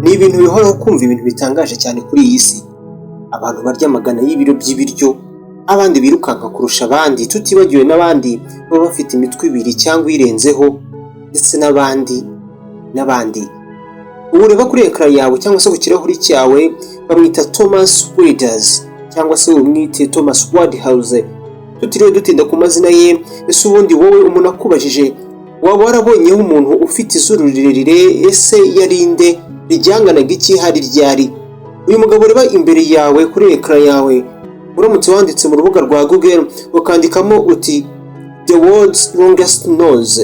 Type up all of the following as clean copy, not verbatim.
Ni ibintu bihoraho kumva ibintu bitangaje cyane kuri iyi si. Abantu barya amagana y'ibiro by'ibiryo, abandi birukanka kurusha abandi, tutibagiwe n'abandi baba bafite imitwe ibiri cyangwa irenzeho, ndetse n'abandi n'abandi. Ubu ureba kuri écran yawe cyangwa se ku kirahuri cyawe, bamwita Thomas Withers cyangwa se umwite Thomas Wadhouse. Tutiriwe dutinda ku mazina ye, ese ubundi wowe umuntu akubajije, waba warabonyeho umuntu ufite izuru rirerire? Ese yarinde? Ryanganaga iki? Hari ryari? Uyu mugabo ureba imbere yawe kuri écran yawe, uramutse wanditse mu rubuga rwa Google ukandikamo uti "The world's longest nose",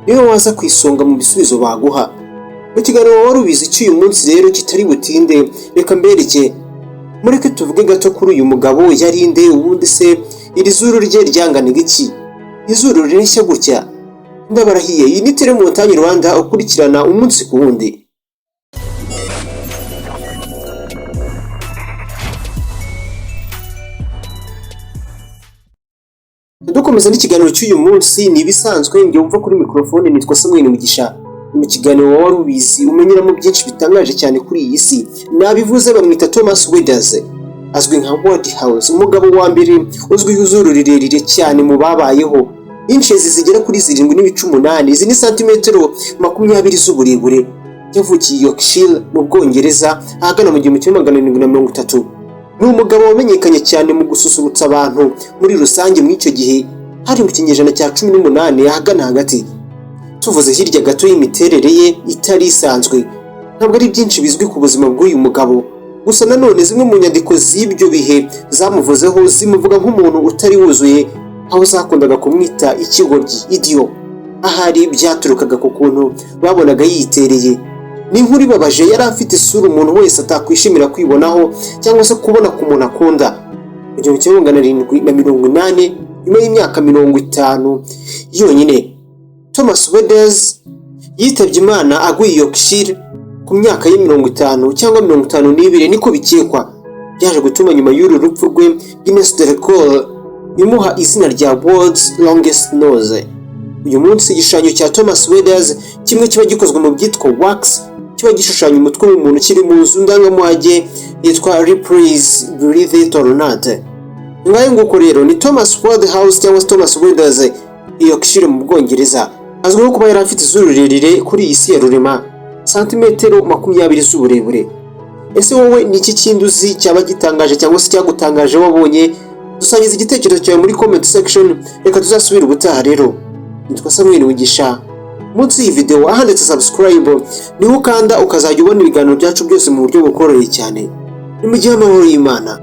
niwe waza ku isonga mu bisubizo baguha. Mu kiganiro Wari Ubizi cy'uyu munsi rero kitari butinde, reka mbereke, mureke tuvuge gato kuri uyu mugabo. Yarinde ubundi se? Iri zuru rye ryanganaga iki? Izuru rireshya gutya? Ndabarahiye, iyi ni Tele Montagne Rwanda ukurikirana umunsi ku wundi. Dukomeza n'ikiganiro cy'uyu munsi, ni ibisanzwe, njye wumva kuri mikorofone nitwa Samuel Mugisha. Ni mu kiganiro Wari Ubizi, umenyeramo byinshi bitangaje cyane kuri iyi si. Nabivuze, bamwita Thomas Withers, azwi nka Wodehouse, umugabo wa mbere uzwiho izuru rirerire cyane mu babayeho, inches zigera kuri 7.8, izi ni santimetero 20 z'uburebure. Yavukiye Yorkshire mu Bwongereza ahagana mu 1730. Ni umugabo wamenyekanye cyane mu gususurutsa abantu muri rusange muri icyo gihe, hari mu kinyejana cya 18 ahagana hagati. Tuvuze hirya gato y'imiterere ye itari isanzwe, ntabwo ari byinshi bizwi ku buzima bw'uyu mugabo. Gusa nanone zimwe mu nyandiko z'ibyo bihe zamuvuzeho zimuvuga nk'umuntu utari wuzuye, aho zakundaga kumwita ikigoryi, idiot. Ahari byaturukaga ku kuntu babonaga yitereye. Ni inkuru ibabaje, yari afite isura umuntu wese atakwishimira kwibonaho cyangwa se kubona ku muntu akunda. Mu 1780, nyuma y'imyaka 50 yonyine, Thomas Withers yitabye Imana aguye Yorkshire ku myaka ye 50 cyangwa 52, niko bikekwa. Byaje gutuma nyuma y'uru rupfu rwe Guinness de Record imuha izina rya World's Longest Nose. Uyu munsi igishushanyo cya Thomas Withers kimwe kiba gikozwe mu byitwa wax, kiba gishushanya umutwe w'umuntu, kiri mu nzu ndangamurage yitwa Ripley's Believe It or Not. Ngayo nguko rero, ni Thomas Wodehouse cyangwa se Thomas Withers, Yorkshire mu Bwongereza. Azwiho kuba yari afite izuru rirerire kuri iyi si ya rurema, santimetero 20 z'uburebure. Ese wowe ni iki kindi uzi cyaba gitangaje cyangwa se cyagutangaje wabonye? Dusangiza igitekerezo cyawe muri comment section. Reka tuzasubire ubutaha rero. Nitwa Samuel Mugisha. Munsi y'iyi video ahanditse subscribe niho ukanda, ukazajya ubona ibiganiro byacu byose mu buryo bukoroheye cyane. Ni mu gihe amahoro y'Imana.